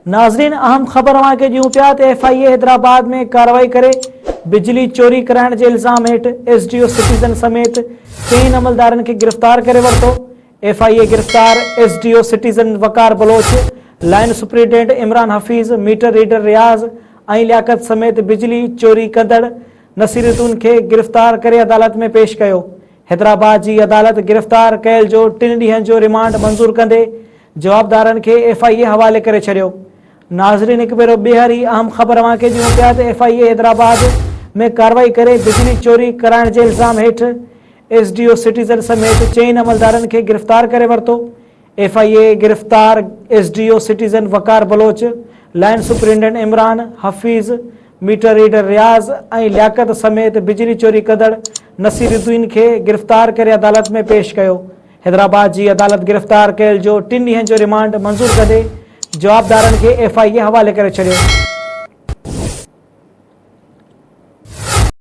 ناظرين اهم خبر اوهان کي ڏيون پيا ته ايف I اي حيدرآباد ۾ ڪارروائي ڪري بجلي چوري ڪرائڻ جي الزام هيٺ ايس ڊي او سٽيزن سميت چئن عملدارن کي گرفتار ڪري ورتو. ايف I اي گرفتار S D O citizen Waqar Baloch, line superintendent Imran Hafeez, meter reader Riaz ۽ Liaquat سميت بجلي چوري ڪندڙ نصيرالدين کي گرفتار ڪري عدالت ۾ پيش ڪيو. حيدرآباد جي عدالت گرفتار ڪيل جو ٽن ڏينهن جو ريمانڊ منظور ڪندي جوابدارن کي ايف I اي حوالي ڪري ڇڏيو. ناظرين هڪ ڀيرو ٻيهر هي اهم خبر اوهان کي ڏيون پيا ته ايف I اي حيدرآباد ۾ ڪارروائي ڪري بجلي چوري ڪرائڻ جي الزام هيٺ ايس ڊي او سٽيزن سميت چئن عملدارن کي گرفتار ڪري ورتو. ايف I اي گرفتار S D O citizen Waqar Baloch, line superintendent Imran Hafeez, meter reader Riaz ۽ Liaquat سميت بجلي چوري ڪندڙ نصير الدين کي گرفتار ڪري عدالت ۾ پيش ڪيو. حيدرآباد جي عدالت گرفتار ڪيل جو ٽن ڏينهن جو ريمانڊ منظور ڪندي جوابدارن کي ايف I اي حوالي ڪري ڇڏيو.